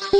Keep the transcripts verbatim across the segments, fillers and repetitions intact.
Ka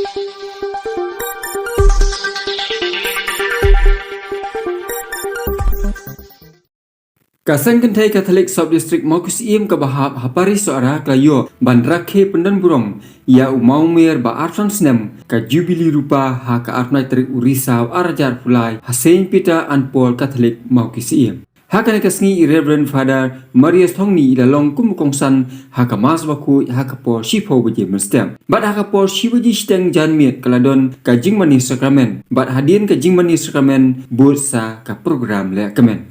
Seng Kynthei Katholik Sub District Mawkyrwat ka ba hap ha Parish Sohra ka la ïoh ban rakhe pyndon burom ïa u mawmer ba arphew snem ka Jubili Rupa ha ka arphew tarik u Risaw arhajar arphew lai ha Saint Peter and Paul Catholic Mawkyrwat. Ha kane ka sngi i Reverend Father Marius Thongni i la long kum u kongsan ha ka Mass bakhuid ha ka por shiphew baje mynstep. Bad ha ka por shi baje shiteng janmiet ka la don ka jingmane sakramen. Bad hadien ka jingmane sakramen bud sa ka program lehkmen.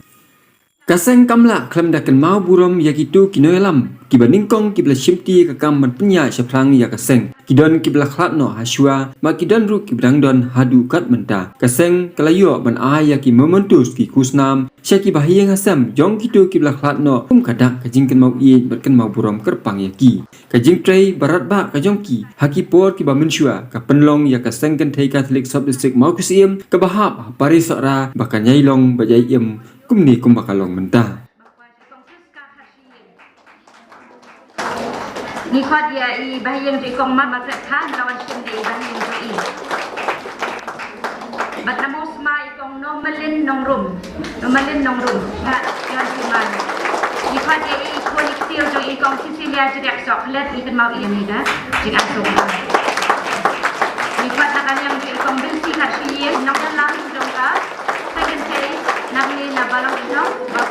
Ka seng kam lah khlem da kynmaw burom ïa kito ki nongïalam kiba nyngkong kiba la shimti ïa ka kam ban pynïaid shaphrang ïa ka seng. Ki don kiba la khlad noh ha shuwa, ma ki don ruh kiba dang don haduh kat mynta. Ka seng ka la ïoh ban ai ïa ki mementos, ki khusnam sha ki bahaïing hasem jong kito kiba la khlad noh, kum ka dak ka jingkynmaw ïeit bad kynmaw burom kyrpang ïa ki. Ka jingtrei ba radbah ka jong ki ha ki por kiba mynshuwa ka pynlong ïa ka Seng Kynthei Katholik Sub District Mawkyrwat ka ba hap ha Parish Sohra ba kan ïai long ba ïai im kumne kumba ka long mynta. Ngi khot ïa i bahaïing jong i kong Margaret Khan, la wan shim da i bahaïing jong i. Bad namo sma i kong Nomalin Nongrum. Nomalin Nongrum. Bad John Siman. Ngi khot ïa i khun i ktiw jong i kong Cecilia Jriak Sok Klet, ngi kynmaw ïa i da jingangnud. Ngi khot na ka liang jong i kong Binsi Kharshiying, nongïalam jong ka Seng Kynthei, na ka liang na Balang Shnong, ba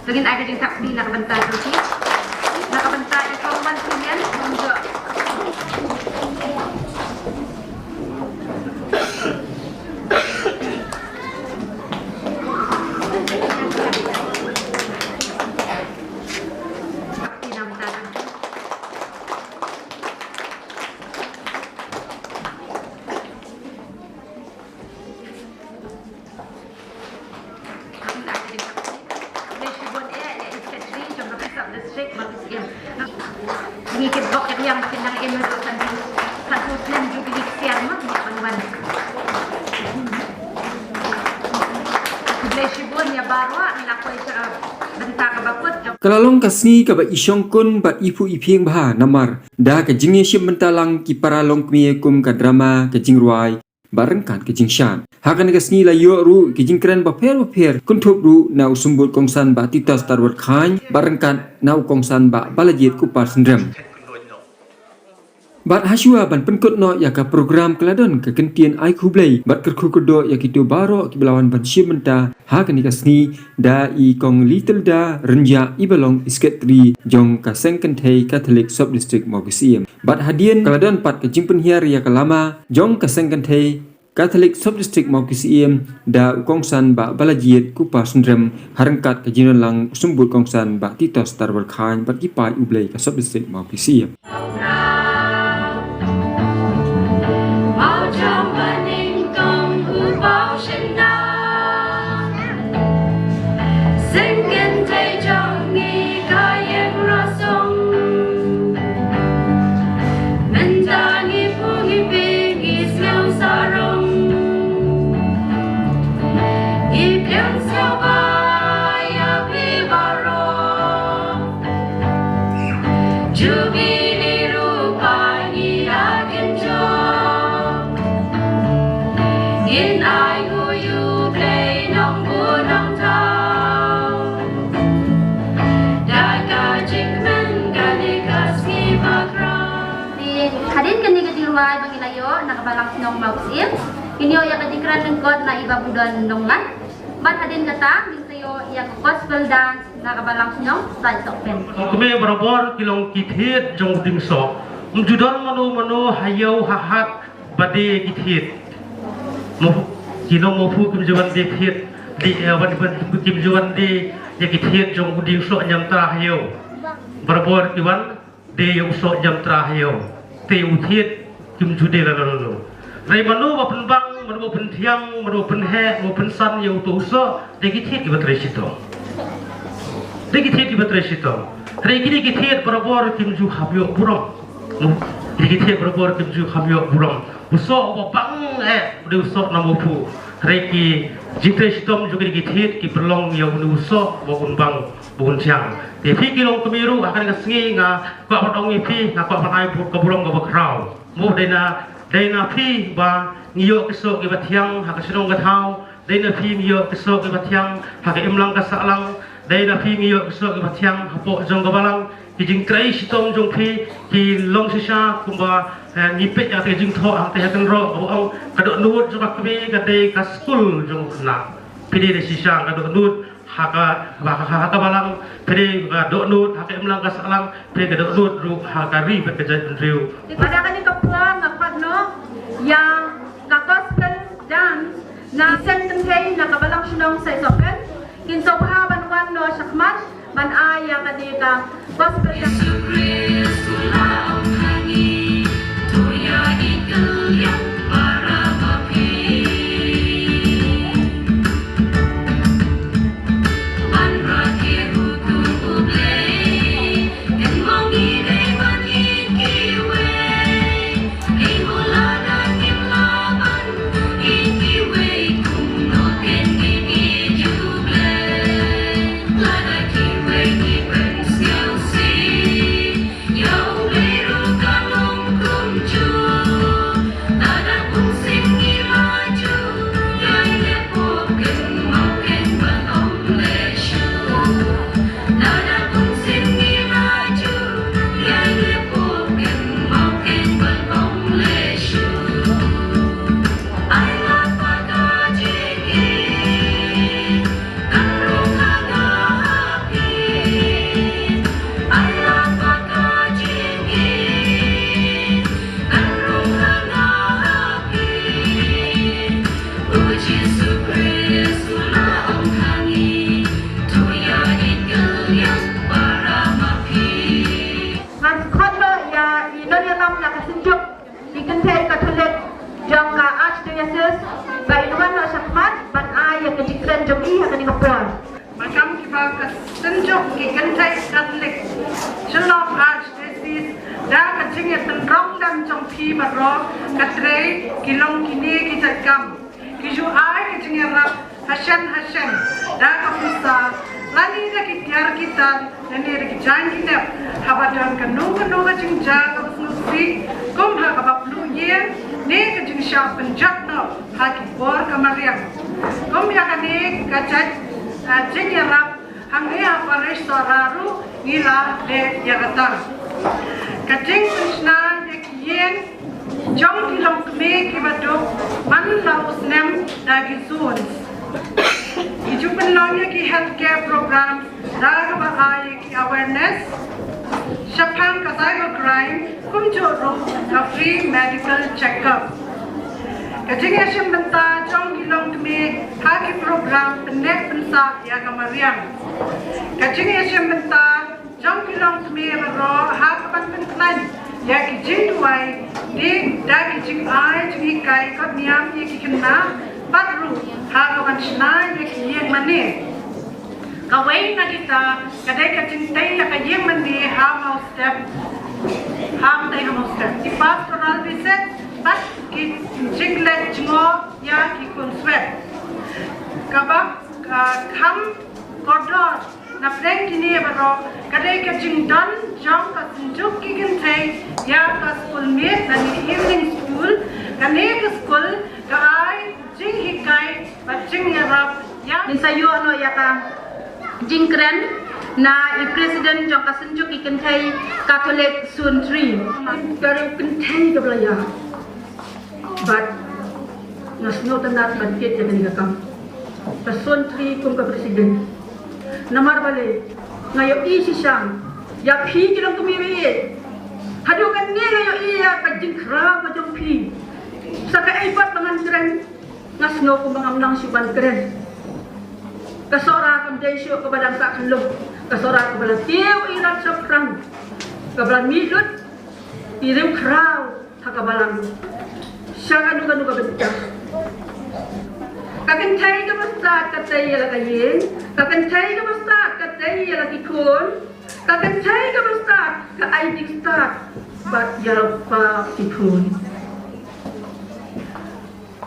Pynban ai ka jingthap kti na ka bynta jong ki. Na ka bynta i kong Wan Sinian, kong Jo. Ka la long ka sngi kaba i shongkun bad i phuh i phieng bha namar da ka jingïashim bynta lang ki para longkmie kum ka drama, ka jingrwai bad ryngkat ka jingshad. Ha kane ka sngi la ïoh ruh ki jingkren bapher bapher, kynthup ruh na u Symbud Kongsan Bah Titos Tarwar Khain bad ryngkat na u Kongsan Bah Balajied Kupar Synrem. Bad ha shuwa ban pynkut noh ïa ka program ka la don ka kyntien ai khublei bad kyrkhu kyrdoh ïa kito baroh kiba la wan ban shim bynta ha kane ka sngi, da i kong Litilda Rynjah iba long i Secretary jong ka Seng Kynthei Katholik Sub District Mawkyrwat. Bad hadien ka la don pat ka jingpynhiar ïa ka lama jong ka Seng Kynthei Katholik Sub District Mawkyrwat da u Kongsan Bah Balajied Kupar Synrem ha ryngkat ka jingdon lang u Symbud Kongsan Bah Titos Tarwar Khain bad ki paid U Blei ka Sub District Mawkyrwat. Jubilee ruh ka ngi la kynjoh. Ngin ai nguh ïa U Blei Nongbuh Nongthaw. Da ka jingkmen kane ka sngi bakhraw. Te hadien kane ka jingrwai ba ngi la ïoh na ka Balang Shnong Mawkyrwat, ngin ïoh ïa ka jingkren lyngkot na i Bah Budon Nonglan. Bad hadien kata ngin sa ïoh ïa ka gospel dance na ka Balang Shnong Saitsohpen. Kmie barabor ki long ki thied jong u dieng soh. Ym ju don mano mano ha ïew ha hat ba die ïa ki thied. Mo, ki nongmawphuh kim ju wan die thied. Die, eh, wan, wan, kim ju wan die ïa ki thied jong u dieng soh ñiamtra ha ïew. Barabor ki wan die ïa u soh ñiamtra ha ïew. Te u thied kim ju die la la la la. Hynrei mano ba pynbang, mano ba pynthiang, mano ba pynheh, mano ba pynsan ïa uto u soh, dei ki thied kiba trei shitom. Dei ki thied kiba trei shitom. Hynrei kine ki thied barabor kim ju kham ïoh burom. Dei ki thied barabor kim ju kham ïoh burom. U soh uba bang eh, dei u soh nongmawphuh. Hynrei ki jingtrei shitom jong kine ki thied ki pynlong ïa une u soh ba un bang, ba un thiang. Te phi ki longkmie ruh ha kane ka sngi nga kwah ban ong ïa phi, nga kwah ban ai ka burom kaba khraw. Mo, dei na Dei na phi ba ngi ïoh ki soh ki bathiang ha ka shnong ka thaw. Dei na phi ngi ïoh ki soh ki bathiang ha ka imlang ka sahlang. Dei na phi ngi ïoh ki soh ki bathiang hapoh jong ka balang. Ki jingtrei shitom jong phi ki long shisha kumba, eh, ngi peit ïa ka jingthoh hangta ha kynroh, ka ong ka dohnud jong ka kmie ka dei ka skul jong u khynnah. Phi dei da shisha ka dohnud ha ka, ha ka, ha ka balang, phi dei ka dohnud ha ka imlang ka sahlang, phi dei ka dohnud ruh ha ka ri bad ka jaitbynriew. Te pada kane ka por nga khot noh ïa ka gospel dance na ki seng kynthei na ka balang shnong Saisopen. Kin sngewbha ban wan noh shakhmat ban ai ïa kane ka gospel dance. Ngan khot noh ïa i nongïalam na ka Synjuk ki kynthei Katholik jong ka Archdiocese ba in wan noh shakhmat ban ai ïa ka jingkren jong i ha kane ka por. Ba kam kiba ka Synjuk ki kynthei Katholik Shillong Archdiocese, da ka jingïapynrong lem jong phi baroh ka trei ki long kine ki jait kam. Ki ju ai ka jingïarap ha shen ha shen da ka pisa lane da ki tiar ki tar lane da ki jaiñ ki nep haba don kano kano ka jingjia kaba sngewsih, kum ha kaba pluh ïing ne ka jingshah pynjot noh ha ki bor ka mariang. Kum ïa kane ka jait, ah, jingïarap hangne ha parish Sohra ruh ngi la leh ïa kata. Ka jingpynshna ïa ki ïing jong ki longkmie kiba duk man la u snem da ki zones. Ki ju pynlong ïa ki healthcare programs da kaba ai ïa ki awareness shaphang ka cybercrime kumjuh ruh ka free medical checkup. Ka jingïashim bynta jong ki longkmie ha ki program pynneh pynsah ïa ka mariang. Ka jingïashim bynta jong ki longkmie baroh ha kaban pynkhlaiñ ïa ki jingduwai ne da ki jingai jinghikai kot niam ïa ki khynnah bad ruh ha kaban shna ïa ki ïing mane. Kawei na kita ka dei ka jingtei ïa ka ïing mane ha Mawstep, ha Mawstep, ki pastoral visit bad ki jingleit jngoh ïa ki khun swet. Kaba, ah, kham kordor na pdeng kine baroh ka dei ka jingdon jong ka Synjuk ki kynthei ïa ka skul miet lane evening school. Kane ka skul ka ai jinghikai bad jingïarap ïa. Ngin sa ïoh noh ïa ka jingkren na i president jong ka Synjuk ki kynthei Katholik Zone Three. Ka riew kynthei kaba la ïa Bad nga sngewtynnat ban kit ïa kane ka kam. Ka Zone Three kum ka president. Namar balei nga ïohi shisha ïa phi ki longkmie ba ïeit. Haduh kane nga ïohi ïa ka jingkhraw ka jong phi. Sa kaei pat ba ngan kren, nga sngew kumba ngam nang shuh ban kren. Ka Sohra kam dei shuh kaba dang sah khyllung. Ka Sohra kaba la tiew i rat shaphrang, kaba la mih lut i riew khraw ha ka balang sha kano kano ka bynta. Ka kynthei kaba stad ka tei ïa la ka ïing, ka kynthei kaba stad ka tei ïa la ki khun, ka kynthei kaba stad ka ai jingstad bad ïarap ki khun.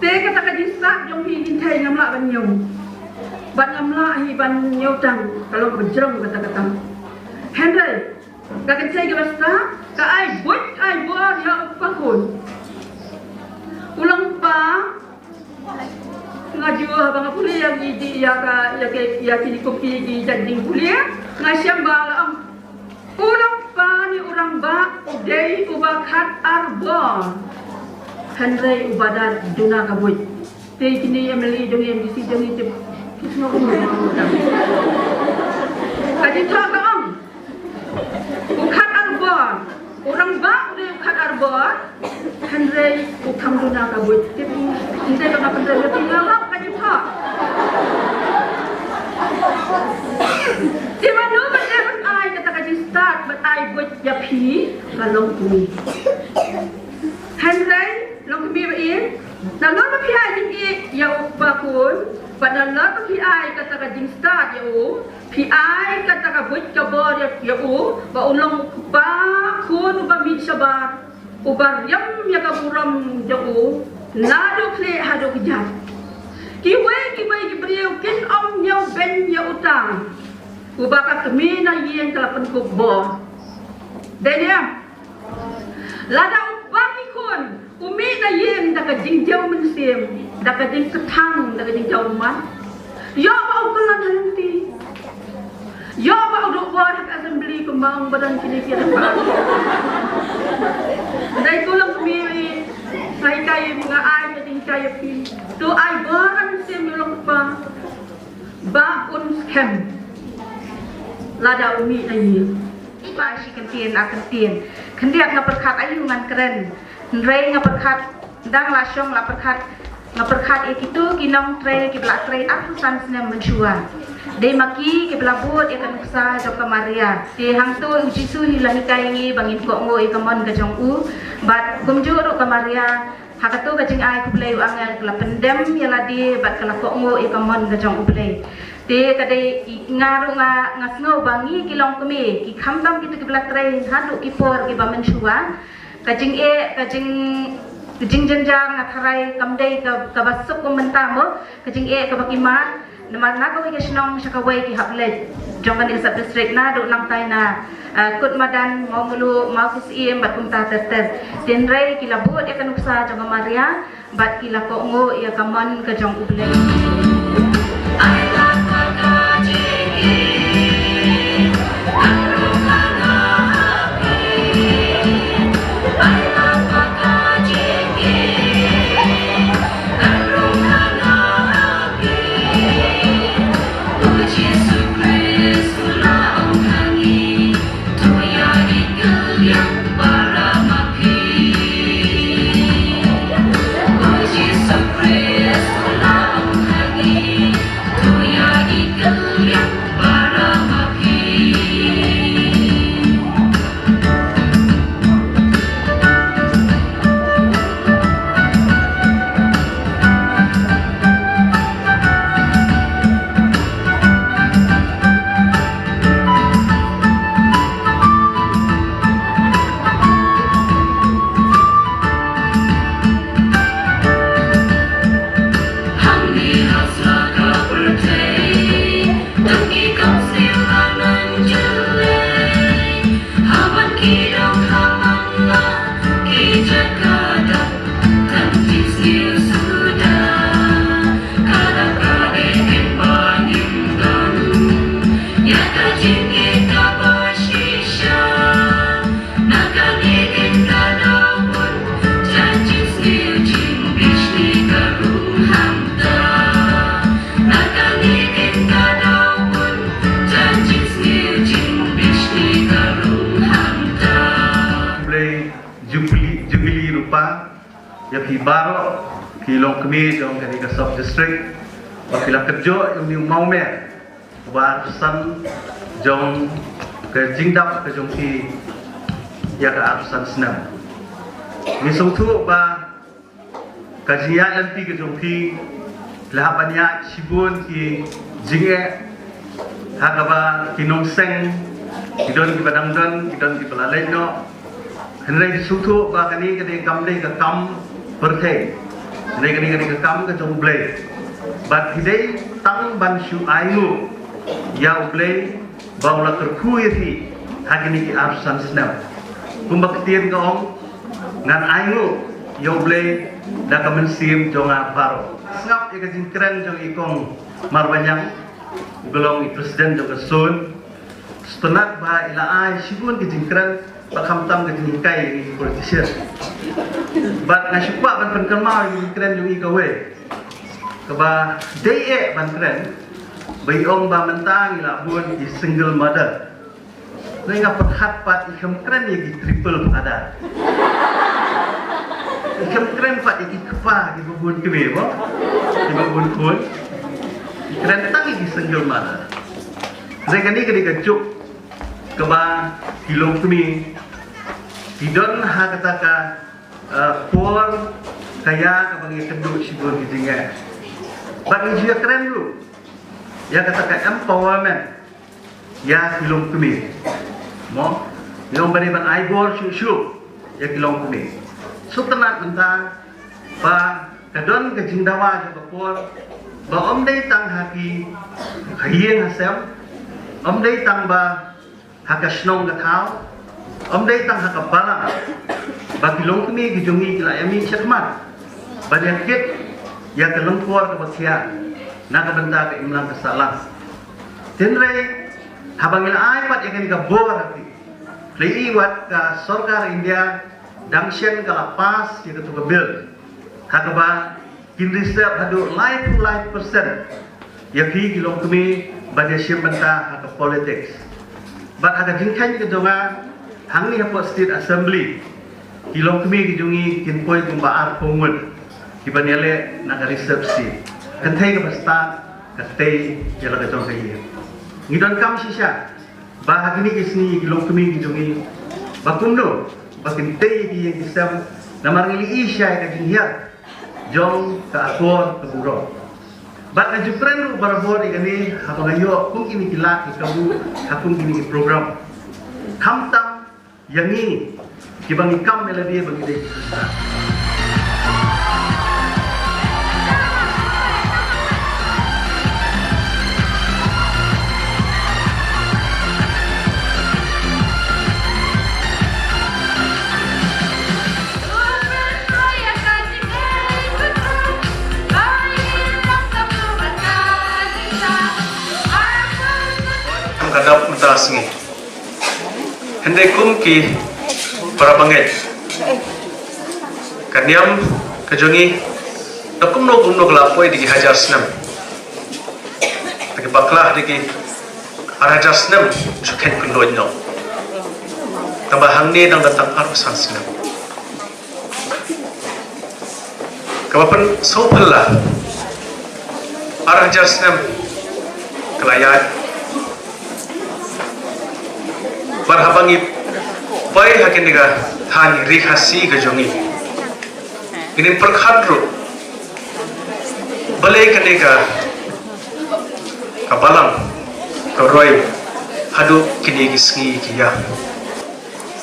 Te kata ka jingstad jong phi kynthei ngam lah ban ñiew, bad ngam lah hi ban ñiew tang, ka long kaba jrong kata kata. Hynrei ka kynthei kaba stad ka ai buit ai bor ïa u pangkhun. Ïa ki, ïa ka, ïa ki, ïa ki kum ki, ki jingpule. Nga shem ba la ong, u long pa ne u rangbah u dei uba khat ar bor. Hynrei uba da duna ka buit. Te kine M L A jong ngi, M D C jong ngi, tip. Ka jingthoh ka ong, u khat ar bor, u rangbah u dei u khat ar bor. Hynrei u kham duna ka buit. Tip, hynrei ka nga pynrem ïa phi, nga lap ka jingthoh. Te mano ba dei ban ai kata ka jingstad ban ai buit ïa phi, ka long kmie. Hynrei long kmie ba im. Nalor ba phi ai jingïeit ïa u kpa khun, bad nalor ba phi ai kata ka jingstad ïa u, phi ai kata ka buit ka bor ïa, ïa u, ba u long u kpa khun uba mih shabar, uba riam ïa ka burom jong u naduh khlieh haduh kjat. Kiwei kiwei ki briew kin ym ñiewbeiñ ïa uta uba ka kmie na ïing ka la pynkup bor. Dei ne em? Lada u kpa ki khun u mih na ïing da ka jingjaw mynsiem, da ka jingkthang, da ka jingjaw ummat, ïoh ba u kyllon ha lynti, ïoh ba u duh bor ha ka assembly kumba ong ba don kine ki rangbah. Dei ko long kmie, nga hikai, nga ai ka jinghikai ïa phi. To ai bor ha mynsiem ïa u long kpa ba un skhem lada u mih na ïing. Ba shi kyntien ar kyntien khyndiat nga pyrkhat aïu ngan kren. Hynrei nga pyrkhat, dang la shong la pyrkhat, nga pyrkhat ïa kito ki nongtrei kiba la trei arphew san snem mynshuwa. Dei ma ki kiba la bud ïa ka nuksa jong ka Maria. Te hangto u Jisu hi u la hikai ïa ngi ba ngin kohnguh ïa ka mon ka jong u. Bad kumjuh ruh ka Maria, ha kato ka jingai khublei u angel ka la pyndem ïa lade bad ka la kohnguh ïa ka mon ka jong U Blei. Te ka dei, nga ruh nga, nga sngew ba ngi ki longkmie, ki khamtam kito kiba la trei haduh ki por kiba mynshuwa, ka jingeh, ka jing, ka jingjynjar nga tharai kam dei ka, kaba suk kum mynta mo, ka jingeh kaba ki mad. Namar na kawei ka shnong sha kawei ki hap leit jong kane ka sub district, naduh nangtai na, ah, Kut Madan, Mawmluh, Mawkisiem bad kumta ter ter. Hynrei ki la bud ïa ka nuksa jong ka Maria bad ki la kohnguh ïa ka mon ka jong U Blei. Blei Jubilee, Jubilee rupa ïa phi baroh ki longkmie jong kane ka sub district ba phi la kynjoh ïa une u mawmer uba arphew san jong ka jingdap ka jong phi ïa ka arphew san snem. Ngi sngewthuh ba ka jingïaid lynti ka jong phi la hap ban ïaid shibun ki jingeh, ha kaba ki nongseng ki don kiba dang don, ki don kiba la leit noh. Hynrei ngi sngewthuh ba kane ka dei, kam dei ka kam pyrthei. Hynrei kane ka dei ka kam ka jong U Blei. Bad phi dei tang ban shu ainguh ïa U Blei ba u la kyrkhu ïa phi ha kine ki arphew san snem. Kumba ka ktien ka ong, ngan ainguh ïa U Blei da ka mynsiem jong nga baroh. Sngap ïa ka jingkren jong i Kong Marbaniang, u ba long i president jong ka zone. Sngewtynnat ba i la ai shibun ka jingkren, ba khamtam ka jinghikai ïa ki politician. Bad nga shu kwah ban pynkynmaw ïa ka jingkren jong i kawei, kaba dei eh ban kren, ba i ong ba mynta ngi la bun ki single mother. Nga pyrkhat pat, i khlem kren ïa ki triple father. I khlem kren pat ïa ki kpa kiba bun kmie, mo? Kiba bun khun. I kren tang ïa ki single mother. Hynrei kane ka dei ka juk kaba ki longkmie ki don ha kata ka, eh, por ka ïa kaba ngi kynduh shibun ki jingeh. Bad ngi ju ïakren ruh ïa kata ka empowerment ïa ki longkmie. Mo, ngi ong ba dei ban ai bor shuh shuh ïa ki longkmie. Sngewtynnat mynta ba ka don ka jingdawa jong ka por, ba ym dei tang ha ki, ha ïing ha sem, ym dei tang ba ha ka shnong ka thaw, ym dei tang ha ka balang, ba ki longkmie ki jong ngi ki la ïa mih shakhmat ban ïa kit ïa ka lyngkor kaba khia na ka bynta ka imlang ka sahlang. Hynrei haba ngi la ai pat ïa kane ka bor ha ki, la i wat ka sorkar India dang shen ka la pass ïa katu ka bill ha kaba kin reserve haduh laiphew lai percent ïa phi ki longkmie ban ïa shim bynta ha ka politics. Bad ha ka jingkheiñ ka jong nga, hangne hapoh State Assembly, ki longkmie ki jong ngi kin poi kumba arphew ngut kiban ïaleh na ka reserve seat. Kynthei kaba stad ka tei ïa la ka jong ka ïing. Ngi donkam shisha ba ha kine ki sngi ki longkmie ki jong ngi, ba kumno ba kin tei ïa ki ïing ki sem, namar ngi la i shai ka jinghiar jong ka akor ka burom. Bad nga ju kren ruh barabor ïa kane haba nga ïoh kum kine ki lad ki kabu ha kum kine ki program. Khamtam ïa ngi kiba ngi kam ïa lade ba ngi dei ki Khristan. Ka dap mynta sngi. Hynrei kum ki para bangeit, ka niam ka jong ngi, da kumno kumno ka la poi da ki hajar snem. Da ki bakla da ki ar hajar snem, shu khein kyndoit noh. Tangba hangne dang da tang arphew san snem. Kaba pynsngewphylla, ar hajar snem ka la ïaid. Bad haba ngi poi ha kane ka thaiñ ri Khasi ka jong ngi, ngin ym pyrkhat ruh balei kane ka, ka balang ka roi haduh kine ki sngi ki ïa.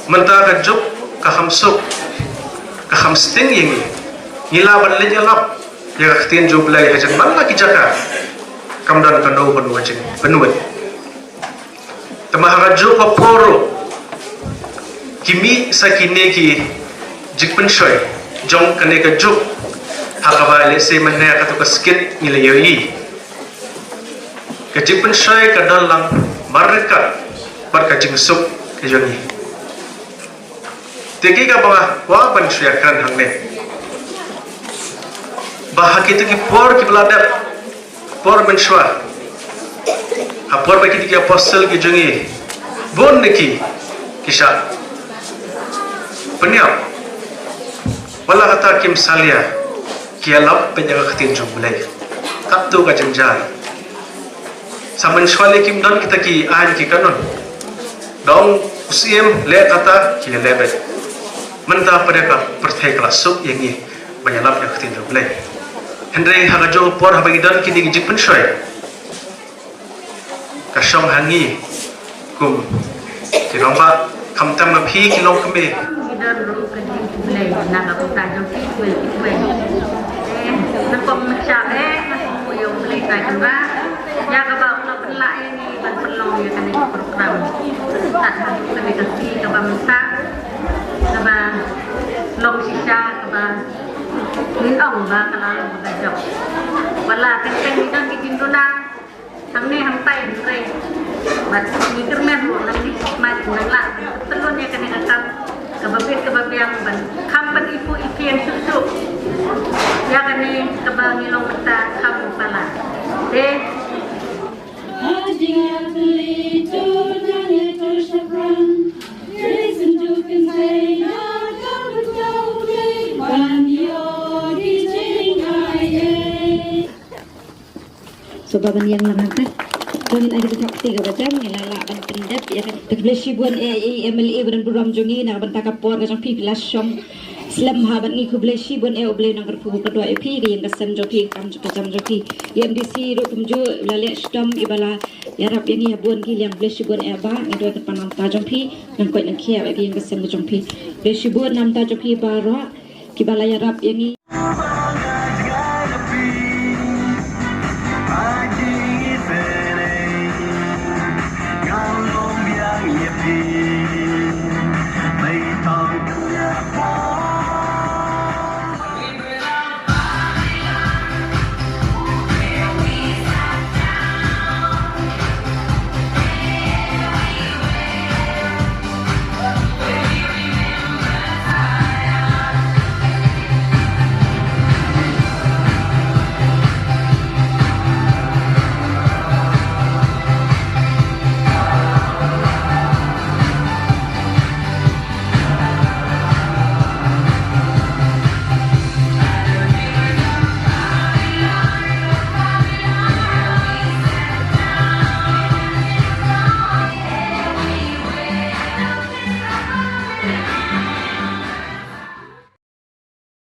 Mynta ka juk ka kham suk, ka kham sting ïa ngi. Ngi lah ban leit ïalap ïa ka ktien jong U Blei ha jingman la ki jaka. Kam don kano kano ka jingpynwit. Tangba ha ka juk ka por ruh ki mih sa kine ki jingpynshoi jong kane ka juk. Ha kaba lehse mynne ha kato ka skit ngi la ïohi. Ka jingpynshoi ka don lang marryngkat bad ka jingsuk ka jong ngi. Te ki kaba nga kwah ban shu ïakren hangne, ba ha kito ki por kiba la dep, por mynshuwa, ha por ba kito ki apostle ki jong ngi, bun na ki ki shah pynïap. Wat la katta kim salia, ki ïalap beit ïa ka ktien jong U Blei. Katto ka jynjar. Sa mynshuwa lei kim don kita ki aiñ ki kanun. Da ong u Syiem leh kata, ki leh beit. Mynta pat ka pyrthei ka la suk ïa ngi ban ïalap ïa ka ktien jong U Blei. Hynrei ha kajuh ka por haba ngi don kine ki jingpynshoi, ka shong ha ngi kum ki rangbah, khamtam ma phi ki longkmie. Ngi don ruh ka jingkhublei na ka bynta jong phi kiwei kiwei. Eh, nyngkong nyngshap eh nga sngewbha ïa U Blei Trai Kynrad ïa kaba u la pynlah ïa ngi ban pynlong ïa kane ka program. Tad haduh kane ka sngi kaba mynta, kaba long shisha. Ba ngin ong ba ka la long ba ka jop. Wat la teng teng ngi don ki jingduna hangne hangtai hynrei bad ngi kyrmen ruh nangne sha khmat ngi nang lah ban pyntylun ïa kane ka kam kaba bit kaba biang ban kham ban ipu ipieng shuh shuh ïa kane kaba ngi long mynta kham u palat. Te So ba ban ïeng lang hangta. To ngin ai ka thok kti kaba jam, ngin la lah ban pyndep ïa ka. Khublei shibun eh, eh, M L A ba don burom jong ngi na ka bynta ka por ka jong phi, phi la shong slem ha bad ngi. Khublei shibun eh, U Blei un nang kyrkhu kyrdoh ïa phi, ka ïing ka sem jong phi, ka kam jong ka jam jong phi. Ïa M D C ruh kumjuh, la leh shitom iba la ïarap ïa ngi ha bun ki liang. Khublei shibun eh Bah, ngi duwai kyrpad na ka bynta jong phi, nang koit nang khiah ïa ka ïing ka sem ka jong phi. Khublei shibun na ka bynta jong phi baroh kiba la ïarap ïa ngi.